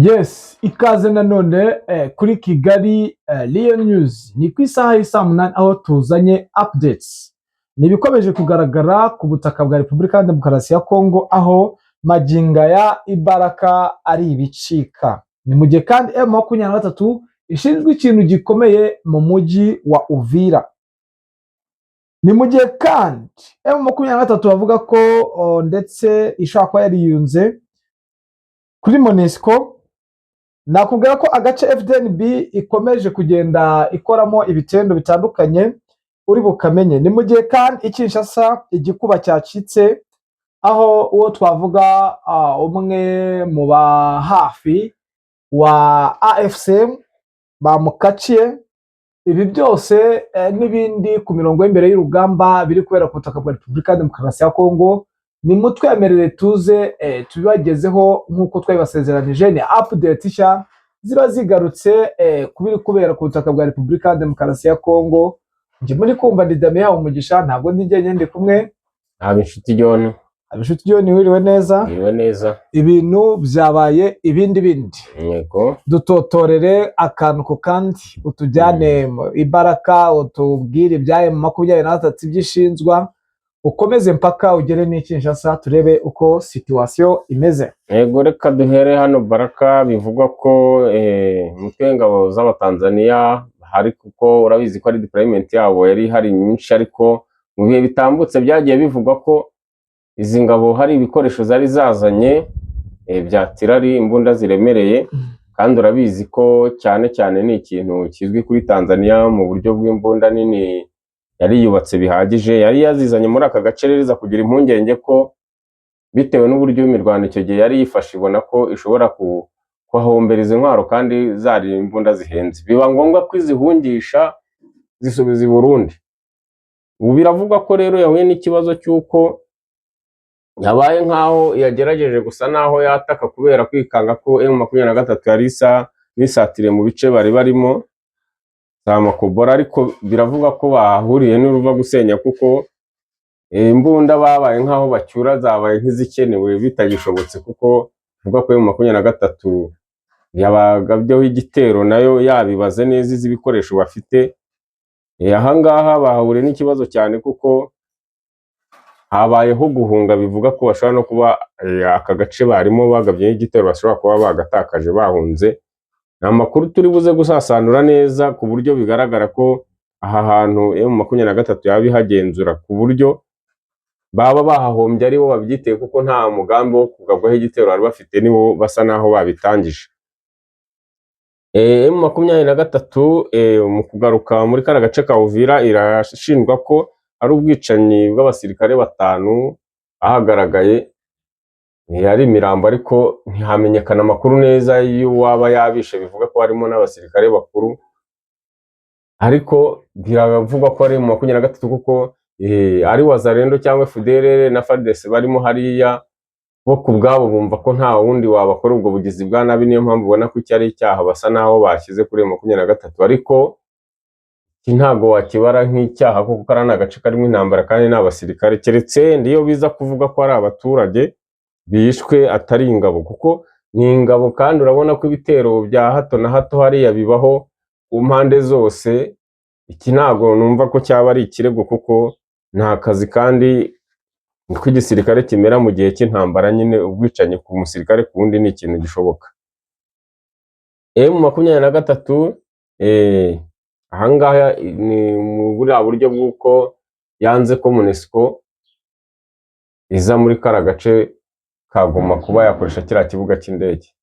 Yes, ikaze nanone kuri Kigali Lion News. Ni ku isaha y'isaa 8 aho tuzanye updates. Ni ibikomeje kugaragara ku butaka bwa Repubulika ya Demokarasi ya Kongo, aho magingo aya i Baraka ari ibicika. Ni mu gihe kandi M23 ishinzwe ikintu gikomeye mu mujyi wa Uvira. Ni mu gihe kandi M23 bavuga ko ndetse ishobora kuba yariyunze kuri MONUSCO. Nakubwira ko agace FDNB ikomeje kugenda ikoramo ibitendo bitandukanye uri bukamenye. Ni mu gihe kandi i Kinshasa igikuba cyacitse, aho uwo twavuga umwe mu ba hafi wa AFC bamukaciye. Ibi byose n'ibindi ku mirongo y'imbere y'urugamba biri kubera ku butaka bwa Repubulika ya Demokarasi ya Kongo, ni mutwemerere tuze tubibagezeho nk'uko twabibasezeranije. Ni update nshya ziba zigarutse ku biri kubera ku butaka bwa Repubulika ya Demokarasi ya Kongo. Njye muri kumva ndi Damien Umugisha, ntabwo ndi njyenyine, ndi kumwe Haba inshuti John. Inshuti John, wiriwe neza? Wiriwe neza. Ibintu byabaye ibindi bindi. Yego. Dutotorere akantu ku kandi, utujyane mu ibaraka, utubwire ibya M23 by'ishinzwa, ukomeze mpaka ugere n'i Kinshasa, turebe uko situation imeze. Yego, reka duhere hano Baraka. Bivugwa ko umutwe w'ingabo z'Abatanzaniya hari, kuko urabizi ko ari deployment yabo yari ihari nyinshi, ariko mu bihe bitambutse byagiye bivugwa ko izi ngabo hari ibikoresho zari zazanye bya artillery, imbunda ziremereye, kandi urabizi ko cyane cyane ni ikintu kizwi kuri Tanzania mu buryo bw'imbunda nini yari yubatse bihagije. Yari yazizanye muri aka gace rero, iza kugira impungenge ko bitewe n'uburyo imirwano icyo gihe yari yifashe, ibona ko ishobora kuhahombera izi ntwaro kandi zari imbunda zihenze, biba ngombwa ko izihungisha zisubiza i Burundi. Ubu biravugwa ko rero yahuye n'ikibazo cy'uko yabaye nk'aho yagerageje gusa n'aho yataka kubera kwikanga ko M23 yari isa n'isatiriye mu bice bari barimo za Makobora, ariko biravugwa ko bahahuriye n'uruva gusenya, kuko imbunda babaye nk'aho bacyura zabaye nk'izikenewe bitagishobotse, kuko bivuga ko M23 yabagabyeho igitero nayo yabibaze neza izi ibikoresho bafite. Ahangaha bahahuriye n'ikibazo cyane, kuko habayeho guhunga, bivuga ko bashobora no kuba aka gace barimo bagabyeho igitero bashobora kuba bagatakaje bahunze. Ni amakuru turi buze gusasanura neza, ku buryo bigaragara ko aha hantu M23 yaba ihagenzura, ku buryo baba bahahombye aribo babyiteye, kuko nta mugambi wo kugabwaho igitero bari bafite, nibo basa naho babitangije. M23 mu kugaruka muri kariya gace ka Uvira, irashinjwa ko ari ubwicanyi bw'abasirikare batanu ahagaragaye ari imirambo, ariko ntihamenyekana amakuru neza y'uwaba yabishe. Bivuga ko harimo n'abasirikare bakuru, ariko biravugwa ko ari M23, kuko ari Wazalendo cyangwa FDLR na FARDC barimo hariya, bo ku bwabo bumva ko nta wundi wabakora ubwo bugizi bwa nabi. Niyo mpamvu ubona ko iki ari icyaha basa naho bashyize kuri M23, ariko iki ntabwo wakibara nk'icyaha, kuko kariya ni agace karimo intambara kandi ni abasirikare, keretse ndiyo biza kuvuga ko ari abaturage bishwe atari ingabo, kuko ni ingabo. Kandi urabona ko ibitero bya hato na hato hariya bibaho ku mpande zose. Iki ntabwo numva ko cyaba ari ikirego, kuko nta kazi kandi niko igisirikare kimera mu gihe cy'intambara nyine, ubwicanyi ku musirikare ku wundi ni ikintu gishoboka. M23 ahangaha ni mu buriya buryo bw'uko yanze ko MONUSCO iza muri kariya gace ka Goma kuba yakoresha kiriya kibuga cy'indege.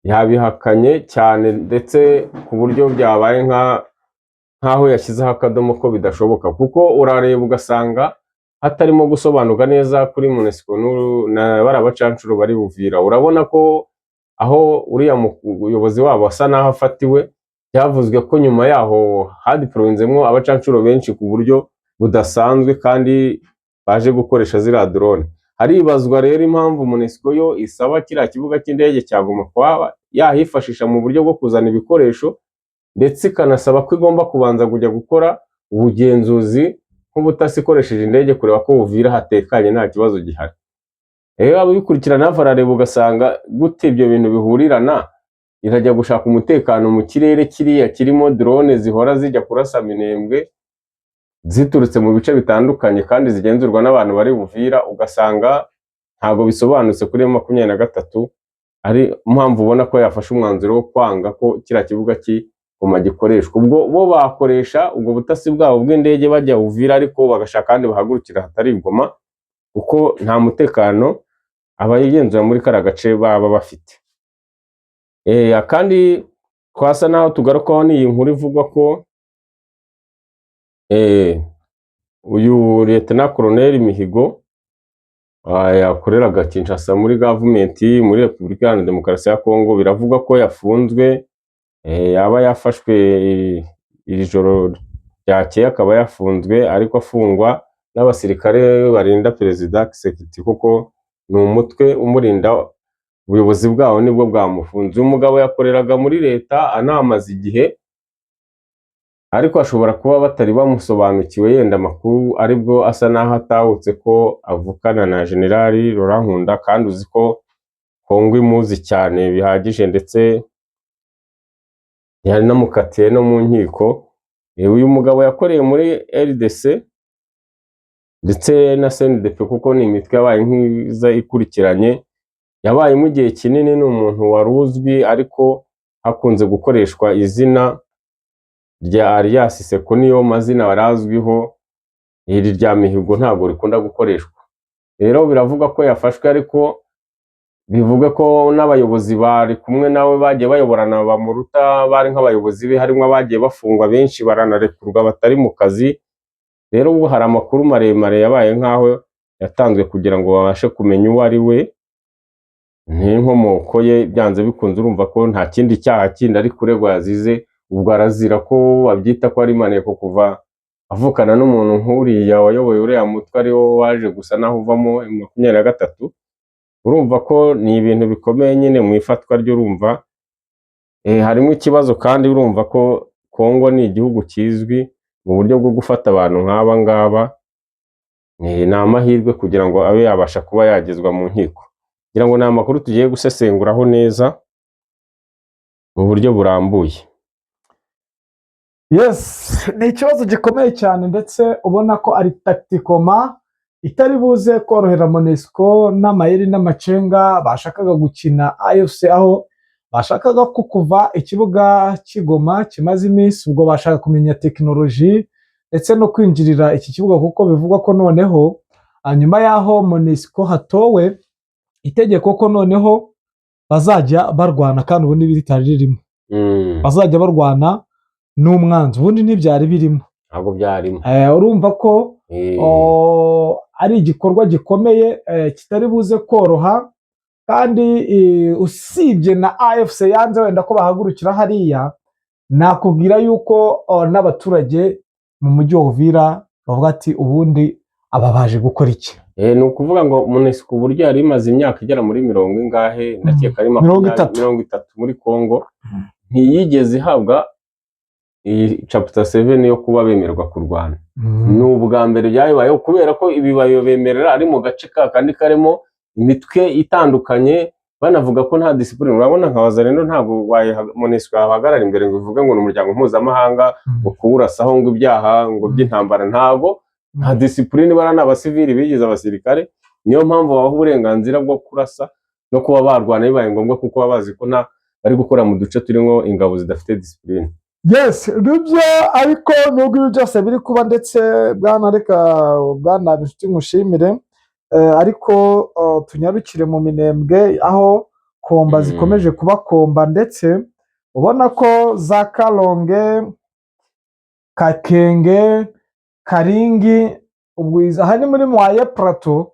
Yabihakanye cyane, ndetse ku buryo byabaye nk'aho yashyizeho akadomo ko bidashoboka, kuko urareba ugasanga hatarimo gusobanuka neza kuri MONUSCO na bariya bacancuro bari Buvira. Urabona ko aho uriya muyobozi wabo asa n'aho afatiwe, byavuzwe ko nyuma yaho hadeployinzemo abacancuro benshi ku buryo budasanzwe kandi baje gukoresha ziriya drone. Haribazwa rero impamvu MONUSCO yo isaba kiriya kibuga cy'indege cya Goma kuba yahifashisha mu buryo bwo kuzana ibikoresho, ndetse ikanasaba ko igomba kubanza kujya gukora ubugenzuzi nk'ubutasi ikoresheje indege, kureba ko Uvira hatekanye nta kibazo gihari. Rero ababikurikirana barareba ugasanga gute ibyo bintu bihurirana. Irajya gushaka umutekano mu kirere kiriya kirimo drone zihora zijya kurasa Minembwe ziturutse mu bice bitandukanye kandi zigenzurwa n'abantu bari Buvira, ugasanga ntabwo bisobanutse kuri M23. Ari mpamvu ubona ko yafashe umwanzuro wo kwanga ko kiriya kibuga cy'Igoma gikoreshwa. Ubwo bo bakoresha ubwo butasi bwabo bw'indege bajya Uvira, ariko bagashaka ahandi bahagurukira hatari i Goma, kuko nta mutekano abayigenzura muri kariya gace baba bafite. Akandi twasa naho tugarukaho ni iyi nkuru ivugwa ko uyu Lieutenant Colonel Mihigo yakoreraga Kinshasa muri gavumenti muri Repubulika Iharanira Demokarasi ya Kongo. Biravugwa ko yafunzwe, yaba yafashwe iri joro ryakeye, akaba yafunzwe ariko afungwa n'abasirikare barinda Perezida Tshisekedi, kuko ni umutwe umurinda, ubuyobozi bwawo nibwo bwamufunze. Uyu mugabo yakoreraga muri leta anamaze igihe, ariko ashobora kuba batari bamusobanukiwe yenda amakuru, aribwo asa naho atahutse ko avukana na Generali Laurent Nkunda, kandi uzi ko Kongo imuzi cyane bihagije, ndetse yanamukatiye no mu nkiko. Uyu mugabo yakoreye muri RDC ndetse na CNDP, kuko ni imitwe yabaye nk'iza ikurikiranye, yabayemo igihe kinini. Ni umuntu wari uzwi, ariko hakunze gukoreshwa izina rya alias Seko, niyo mazina wari azwiho. Iri rya Mihigo ntabwo rikunda gukoreshwa. Rero biravugwa ko yafashwe, ariko bivuga ko n'abayobozi bari kumwe nawe bagiye bayoborana bamuruta, bari nk'abayobozi be, harimo abagiye bafungwa benshi baranarekurwa batari mu kazi. Rero ubu hari amakuru maremare yabaye nk'aho yatanzwe kugira ngo babashe kumenya uwo ari we n'inkomoko ye. Byanze bikunze urumva ko nta kindi cyaha kindi ari kuregwa yazize, ubwo arazira ko babyita ko ari maneko, kuva avukana n'umuntu nk'uriya wayoboye uriya mutwe, ari wo waje gusa naho uvamo 23. Urumva ko ni ibintu bikomeye nyine mu ifatwa ry'urumva harimo ikibazo. Kandi urumva ko Kongo ni igihugu kizwi mu buryo bwo gufata abantu nk'aba ngaba. Ni amahirwe kugira ngo abe yabasha kuba yagezwa mu nkiko. Kugira ngo ni amakuru tugiye gusesenguraho neza mu buryo burambuye. Yes, ni ikibazo gikomeye cyane, ndetse ubona ko ari tactiquement itari buze korohera MONUSCO n'amayeri n'amacenga bashakaga gukina AFC, aho bashakaga ko kuva ikibuga cy'Igoma kimaze iminsi, ubwo bashaka kumenya tekinoloji ndetse no kwinjirira iki kibuga, kuko bivugwa ko noneho nyuma y'aho MONUSCO hatowe itegeko ko noneho bazajya barwana, kandi ubundi ritari ririmo, bazajya barwana n'umwanzi, ubundi ntibyari birimo. Ntabwo byarimo. Urumva ko ari igikorwa gikomeye kitari buze koroha. Kandi usibye na AFC yanze wenda ko bahagurukira hariya, nakubwira yuko n'abaturage mu mujyi wa Uvira bavuga ati: "Ubundi aba baje gukora iki?" Ni ukuvuga ngo MONUSCO uburyo yari imaze imyaka igera muri mirongo ingahe, ndakeka ari 30. 30 muri Congo, ntiyigeze ihabwa iyi chapter 7 yo kuba bemererwa kurwana. Ni ubwa mbere byabayeho, kubera ko ibi babibemerera ari mu gace ka kandi karimo imitwe itandukanye, banavuga ko nta discipline. Urabona nka Wazalendo ntabwo MONUSCO yahagarara imbere ngo ivuge ngo ni umuryango mpuzamahanga ngo kuwurasaho ngo ibyaha ngo by'intambara. Ntabwo nta discipline, bara ni abasivili bigize abasirikare. Niyo mpamvu babaha uburenganzira bwo kurasa no kuba barwana bibaye ngombwa, kuko baba bazi ko nta bari gukora mu duce turimo ingabo zidafite discipline. Yes, nibyo. Ariko nubwo ibi byose biri kuba, ndetse bwana, reka bwana inshuti nkushimire, ariko tunyarukire mu Minembwe, aho komba zikomeje kuba komba, ndetse ubona ko za Karonge, Kakenge, Karingi, ubwo aha ni muri Moyen Plateau,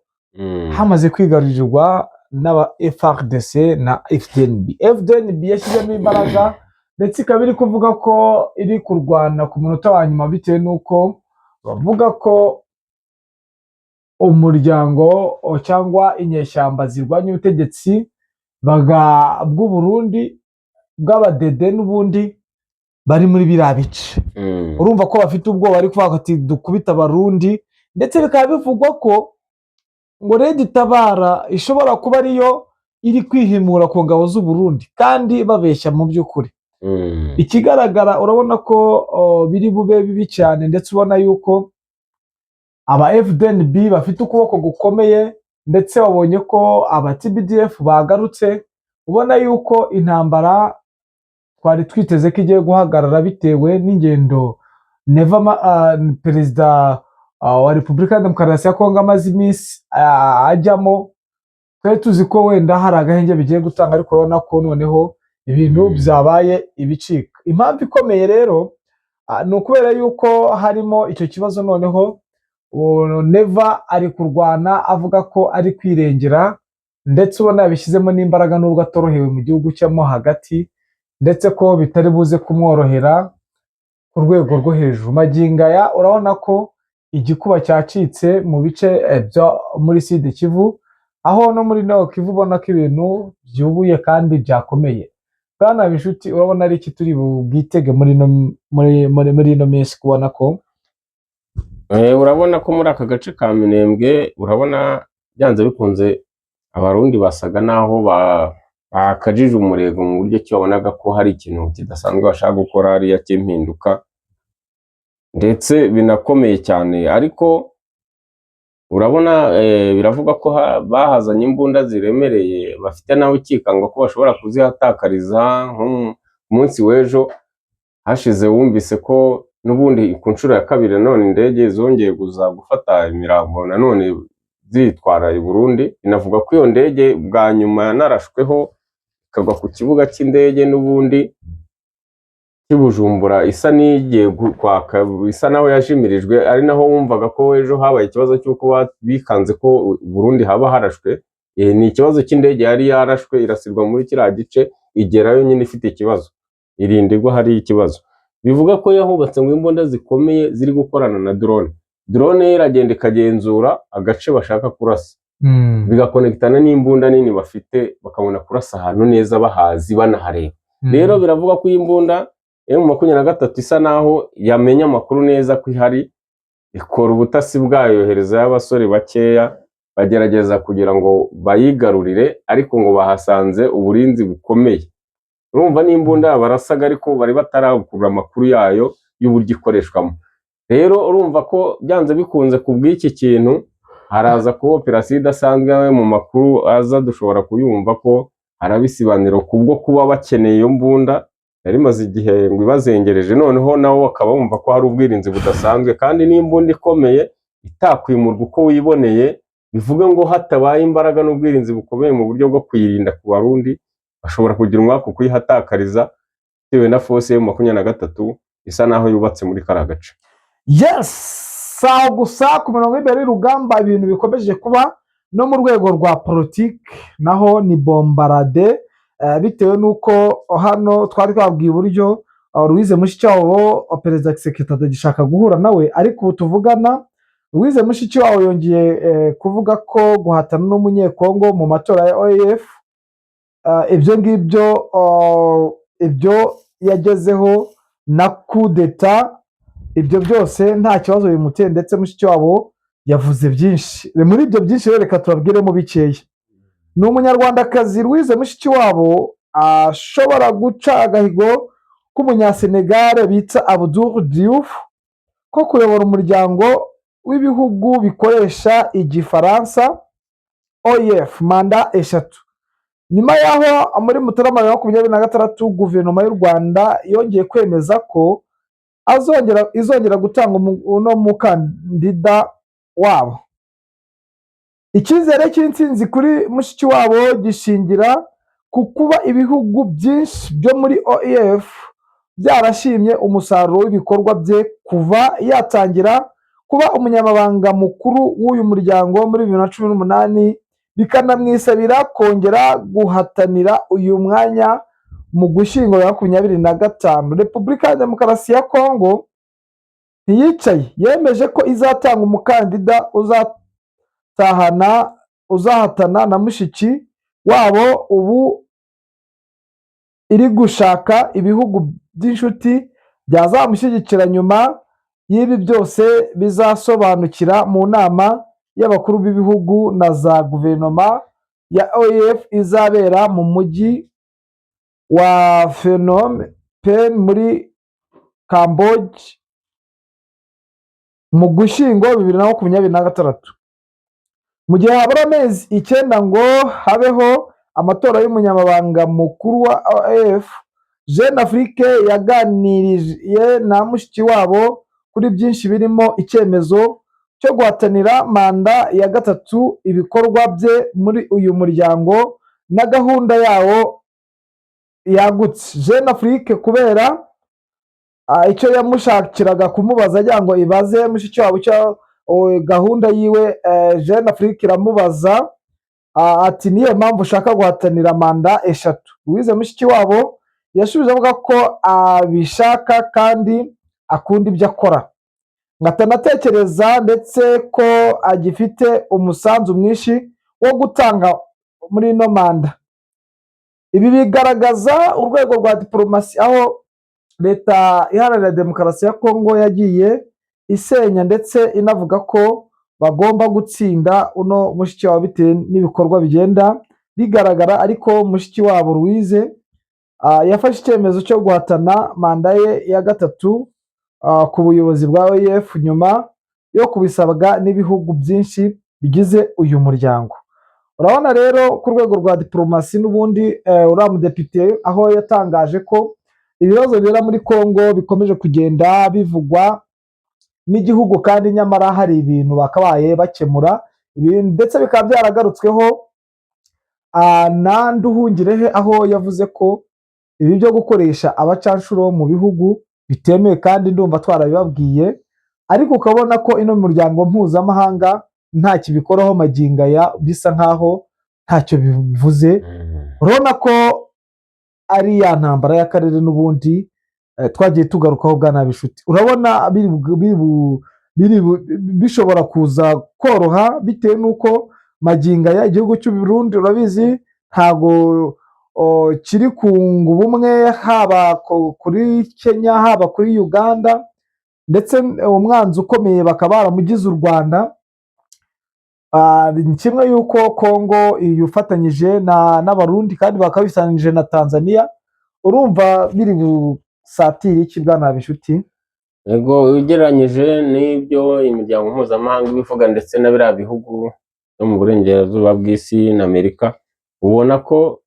hamaze kwigarurirwa n'aba FARDC na FDNB. FDNB yashyizemo imbaraga, ndetse ikaba iri kuvuga ko iri kurwana ku munota wa nyuma, bitewe n'uko bavuga ko umuryango cyangwa inyeshyamba zirwanya ubutegetsi bw'u Burundi bw'abadede n'ubundi bari muri biriya bice. Urumva ko bafite ubwoba, bari kuvuga ati: "Dukubite Abarundi." Ndetse bikaba bivugwa ko ngo Red Tabara ishobora kuba ariyo iri kwihimura ku ngabo z'u Burundi kandi babeshya mu by'ukuri. Ikigaragara, urabona ko biri bube bibi cyane, ndetse ubona yuko aba FDNB bafite ukuboko gukomeye, ndetse babonye ko aba TBDF bagarutse. Ubona yuko intambara twari twiteze ko igiye guhagarara bitewe n'ingendo Neva, perezida wa Repubulika ya Demokarasi ya Kongo amaze iminsi ajyamo. Twari tuzi ko wenda hari agahenge bigiye gutanga, ariko urabona ko noneho ibintu byabaye ibicika. Impamvu ikomeye rero ni ukubera yuko harimo icyo kibazo. Noneho uwo Neva ari kurwana avuga ko ari kwirengera, ndetse ubona yabishyizemo n'imbaraga nubwo atorohewe mu gihugu cye mo hagati, ndetse ko bitari buze kumworohera ku rwego rwo hejuru. Magingo aya urabona ko igikuba cyacitse mu bice byo muri Sud Kivu, aho no muri Nord Kivu ubona ko ibintu byubuye kandi byakomeye. Bwana Bishuti, urabona ari iki turi bwitege muri ino minsi, kubona ko Urabona ko muri aka gace ka Minembwe, urabona byanze bikunze Abarundi basaga naho bakajije umurego mu buryo ki wabonaga ko hari ikintu kidasanzwe bashaka gukora hariya cy'impinduka, ndetse binakomeye cyane. Ariko urabona biravugwa ko bahazanye imbunda ziremereye, bafite nawe ikikanga ko bashobora kuzihatakariza. Nko mu munsi w'ejo hashize wumvise ko n'ubundi ku nshuro ya kabiri nanone indege zongeye kuza gufata imirambo nanone zitwara i Burundi. Inavuga ko iyo ndege bwa nyuma yanarashweho ikagwa ku kibuga cy'indege n'ubundi cy'i Bujumbura, isa n'igiye kwaka, isa naho yajimirijwe, ari naho wumvaga ko ejo habaye ikibazo cy'uko bikanze ko Burundi haba harashwe. Ni ikibazo cy'indege yari yarashwe irasirwa muri kiriya gice, igerayo nyine ifite ikibazo, irinda igwa hari ikibazo. Bivuga ko yahubatse ngo imbunda zikomeye ziri gukorana na drone. Drone ye iragenda ikagenzura agace bashaka kurasa, bigakonekitana n'imbunda nini bafite, bakabona kurasa ahantu neza bahazi banahareba. Rero biravuga ko iyi mbunda M23 isa naho yamenye amakuru neza ko ihari, ikora ubutasi bwayo, yoherezayo abasore bakeya bagerageza kugira ngo bayigarurire, ariko ngo bahasanze uburinzi bukomeye. Urumva n'imbunda barasaga, ariko bari batarakura amakuru yayo y'uburyo ikoreshwamo. Rero urumva ko byanze bikunze ku bw'iki kintu haraza kuba operasiyo idasanzwe. Mu makuru aza dushobora kuyumva ko haraba isibaniro kubwo kuba bakeneye iyo mbunda yari imaze igihe ngo ibazengereje. Noneho nabo bakaba bumva ko hari ubwirinzi budasanzwe, kandi n'imbunda ikomeye itakwimurwa uko wiboneye. Bivuga ngo hatabaye imbaraga n'ubwirinzi bukomeye mu buryo bwo kuyirinda ku Barundi, bashobora kugira umwaku kuyihatakariza bitewe na force ya 23 isa naho yubatse muri kariya gace. Yes, si aho gusa ku mirongo y'imbere y'urugamba ibintu bikomeje kuba, no mu rwego rwa politiki naho ni bombarade, bitewe n'uko hano twari twabwiye uburyo Louise Mushikiwabo, perezida Tshisekedi atagishaka guhura nawe. Ariko ubu tuvugana Louise Mushikiwabo yongeye kuvuga ko guhatana n'umunyekongo mu matora ya OIF, ibyo ngibyo, ibyo yagezeho na kudeta, ibyo byose nta kibazo bimuteye. Ndetse Mushikiwabo yavuze byinshi. Muri ibyo byinshi rero reka tubabwiremo bikeya. Ni umunyarwandakazi Louise Mushikiwabo ashobora guca agahigo k'umunyasenegale bita Abdoul Diouf ko kuyobora umuryango w'ibihugu bikoresha igifaransa OIF manda 3, nyuma y'aho muri Mutarama 2026 guverinoma y'u Rwanda yongeye kwemeza ko azongera izongera gutanga uno mukandida wabo. Icyizere cy'intsinzi kuri Mushikiwabo gishingira ku kuba ibihugu byinshi byo muri OIF byarashimye umusaruro w'ibikorwa bye kuva yatangira kuba umunyamabanga mukuru w'uyu muryango muri 2018, bikanamwisabira kongera guhatanira uyu mwanya mu Gushyingo 2025. Repubulika ya Demokarasi ya Kongo ntiyicaye, yemeje ko izatanga umukandida uzatahana uzahatana na mushiki wabo. Ubu iri gushaka ibihugu by'inshuti byazamushyigikira. Nyuma y'ibi byose bizasobanukira mu nama y'abakuru b'ibihugu na za guverinoma. ya OIF izabera mu mujyi wa Phnom Penh muri Cambodge mu Gushyingo 2026. Mu gihe habura amezi 9 ngo habeho amatora y'umunyamabanga mukuru wa OIF, Jeune Afrique yaganiriye na Mushikiwabo kuri byinshi birimo icyemezo cyo guhatanira manda ya gatatu, ibikorwa bye muri uyu muryango na gahunda yawo yagutse. Jeune Afrique, kubera icyo yamushakiraga kumubaza, agira ngo ibaze Mushikiwabo icyo gahunda yiwe, Jeune Afrique iramubaza ati: "Niyo mpamvu ushaka guhatanira manda 3?" Louise Mushikiwabo yashubije avuga ko abishaka kandi akunda ibyo akora, ngo atanatekereza ndetse ko agifite umusanzu mwinshi wo gutanga muri ino manda. Ibi bigaragaza urwego rwa diporomasi, aho Leta Iharanira Demokarasi ya Kongo yagiye isenya ndetse inavuga ko bagomba gutsinda uno Mushikiwabo bitewe n'ibikorwa bigenda bigaragara. Ariko Mushikiwabo Louise yafashe icyemezo cyo guhatana manda ye ya gatatu ku buyobozi bwa OIF nyuma yo kubisabwa n'ibihugu byinshi bigize uyu muryango. Urabona rero, ku rwego rwa diporomasi n'ubundi, uriya mudepite aho yatangaje ko ibibazo bibera muri Congo bikomeje kugenda bivugwa n'igihugu, kandi nyamara hari ibintu bakabaye bakemura. Ibi ndetse bikaba byaragarutsweho na Nduhungirehe, aho yavuze ko ibi byo gukoresha abacanshuro mu bihugu bitemewe, kandi ndumva twarabibabwiye, ariko ukabona ko ino miryango mpuzamahanga nta kibikoraho magingo aya, bisa nkaho ntacyo bivuze. Urabona ko ari ya ntambara y'akarere n'ubundi twagiye tugarukaho, bwana Bishuti. Urabona bishobora kuza koroha bitewe n'uko magingo aya igihugu cy'u Burundi, urabizi, ntago kiri kunga ubumwe, haba kuri Kenya, haba kuri Uganda, ndetse umwanzi ukomeye bakaba baramugize u Rwanda. Ni kimwe y'uko Kongo ifatanyije n'Abarundi kandi bakaba bifatanyije na Tanzania. Urumva biri busatire iki, bwana Bishuti? Yego, ugereranyije n'ibyo imiryango mpuzamahanga ibivuga ndetse na biriya bihugu byo mu burengerazuba bw'isi na Amerika, ubona ko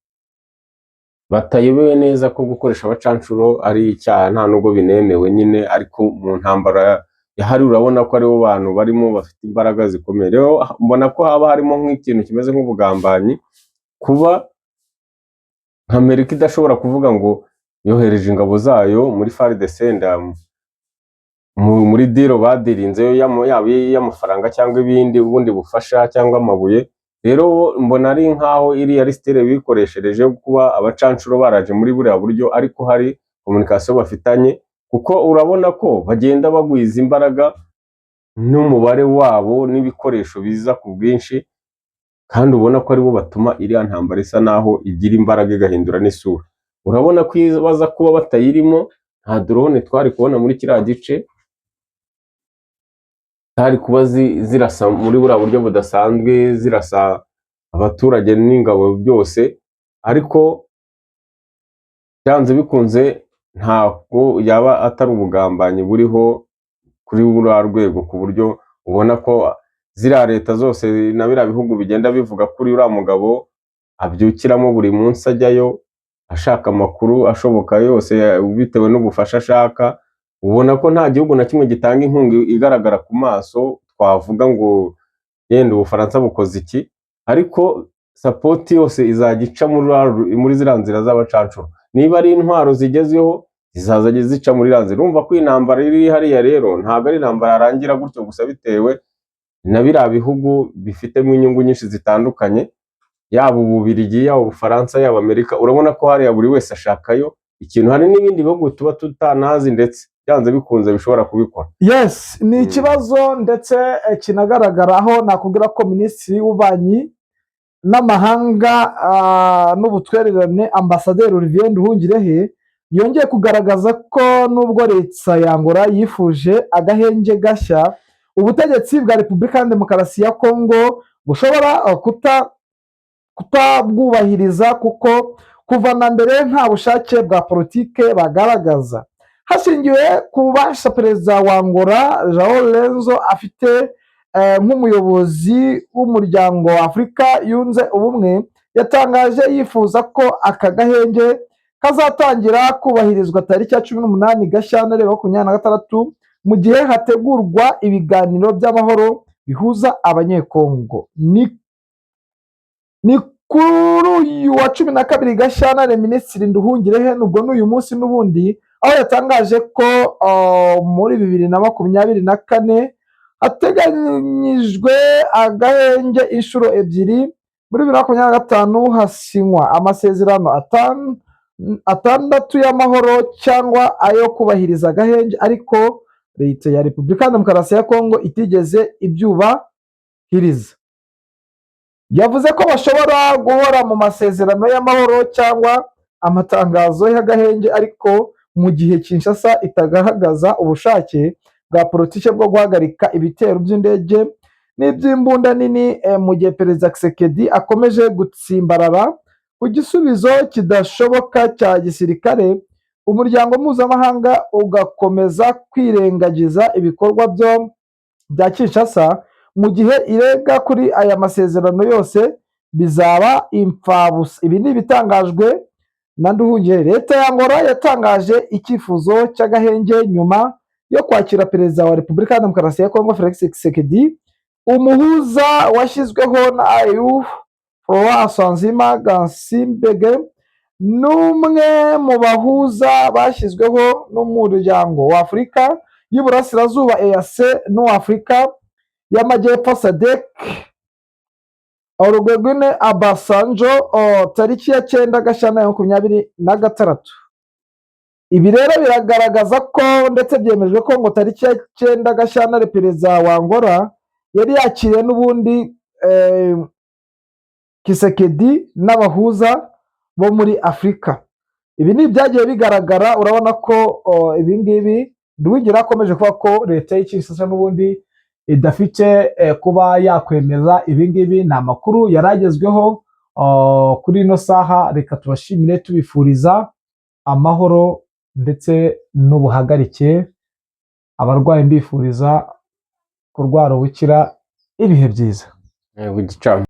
batayobewe neza ko gukoresha abacanshuro ari icyaha, nta nubwo binemewe nyine. Ariko mu ntambara yahari urabona ko aribo bantu barimo bafite imbaraga zikomeye. Rero mbona ko haba harimo nk'ikintu kimeze nk'ubugambanyi, kuba nka Amerika idashobora kuvuga ngo yohereje ingabo zayo muri FARDC muri deal badirinzeyo, yaba iy'amafaranga cyangwa ibindi, ubundi bufasha cyangwa amabuye. Rero mbona ari nk'aho iriya ari style bikoreshereje yo kuba abacanshuro baraje muri buriya buryo, ariko hari communication bafitanye, kuko urabona ko bagenda bagwiza imbaraga n'umubare wabo n'ibikoresho biza ku bwinshi, kandi ubona ko aribo batuma iriya ntambara isa naho igira imbaraga, igahindura n'isura. Urabona ko iyo baza kuba batayirimo, nta drone twari kubona muri kiriya gice, zari kuba zirasa muri buriya buryo budasanzwe, zirasa abaturage n'ingabo byose. Ariko byanze bikunze ntabwo yaba atari ubugambanyi buriho kuri buriya rwego, ku buryo ubona ko ziriya leta zose na biriya bihugu bigenda bivuga kuri uriya mugabo abyukiramo buri munsi, ajyayo ashaka amakuru ashoboka yose bitewe n'ubufasha ashaka. Ubona ko nta gihugu na kimwe gitanga inkunga igaragara ku maso twavuga ngo yenda Ubufaransa bukoze iki, ariko support yose izajya ica muri ziriya nzira z'abacanshuro. Niba ari intwaro zigezweho, zizaza zica muri iriya nzira. Urumva ko intambara iri hariya rero ntabwo ari intambara yarangira gutyo gusa, bitewe na biriya bihugu bifitemo inyungu nyinshi zitandukanye, yaba Ububirigi, yaba Ubufaransa, yaba Amerika. Urabona ko hariya buri wese ashakayo ikintu. Hari n'ibindi bihugu tuba tutanazi ndetse byanze bikunze bishobora kubikora. Yes, ni ikibazo ndetse kinagaragara, aho nakubwira ko Minisitiri w'Ububanyi n'Amahanga n'Ubutwererane, Ambasaderi Olivier Nduhungirehe, yongeye kugaragaza ko nubwo leta ya Angola yifuje agahenge gashya, ubutegetsi bwa Repubulika ya Demokarasi ya Kongo bushobora Kutabwubahiriza kuko kuva na mbere nta bushake bwa politike bagaragaza. Hashingiwe ku bubasha perezida wa Angola João Lourenço afite nk'umuyobozi w'Umuryango wa Afurika Yunze Ubumwe, yatangaje yifuza ko aka gahenge kazatangira kubahirizwa tariki ya 18 Gashyantare 2026, mu gihe hategurwa ibiganiro by'amahoro bihuza Abanyekongo. Ni kuri uyu wa 12 Gashyantare Minisitiri Nduhungirehe, nubwo n'uyu munsi n'ubundi, aho yatangaje ko muri 2024 hateganyijwe agahenge inshuro ebyiri. Muri 2025 hasinywa amasezerano atandatu y'amahoro cyangwa ayo kubahiriza agahenge, ariko Leta ya Repubulika ya Demokarasi ya Kongo itigeze ibyubahiriza. Yavuze ko bashobora guhora mu masezerano y'amahoro cyangwa amatangazo y'agahenge, ariko mu gihe Kinshasa itagaragaza ubushake bwa politiki bwo guhagarika ibitero by'indege n'iby'imbunda nini, mu gihe Perezida Tshisekedi akomeje gutsimbarara ku gisubizo kidashoboka cya gisirikare, umuryango mpuzamahanga ugakomeza kwirengagiza ibikorwa byo bya Kinshasa mu gihe irega kuri aya masezerano yose, bizaba imfabusa. Ibi ni ibitangajwe na Nduhungirehe. Leta ya Angola yatangaje icyifuzo cy'agahenge nyuma yo kwakira Perezida wa Repubulika ya Demokarasi ya Kongo Felix Tshisekedi, umuhuza washyizweho na AU Faure Essozimna Gnassingbé n'umwe mu bahuza bashyizweho n'Umuryango wa Afurika y'Iburasirazuba EAC n'uw'Afurika y'Amajyepfo SADC Olusegun Obasanjo, tariki ya 9 Gashyantare 2026. Ibi rero biragaragaza ko ndetse byemejwe ko ngo tariki ya 9 Gashyantare perezida wa Angola yari yakiriye n'ubundi Tshisekedi n'abahuza bo muri Afurika. Ibi ni ibyagiye bigaragara. Urabona ko ibi ngibi Nduhungirehe akomeje kuvuga ko leta y'i Kinshasa n'ubundi idafite kuba yakwemeza ibi ngibi. Ni amakuru yari agezweho kuri ino saha. Reka tubashimire, tubifuriza amahoro ndetse n'ubuhagarike. Abarwayi mbifuriza kurwara ubukira. Ibihe byiza. Igicamunsi.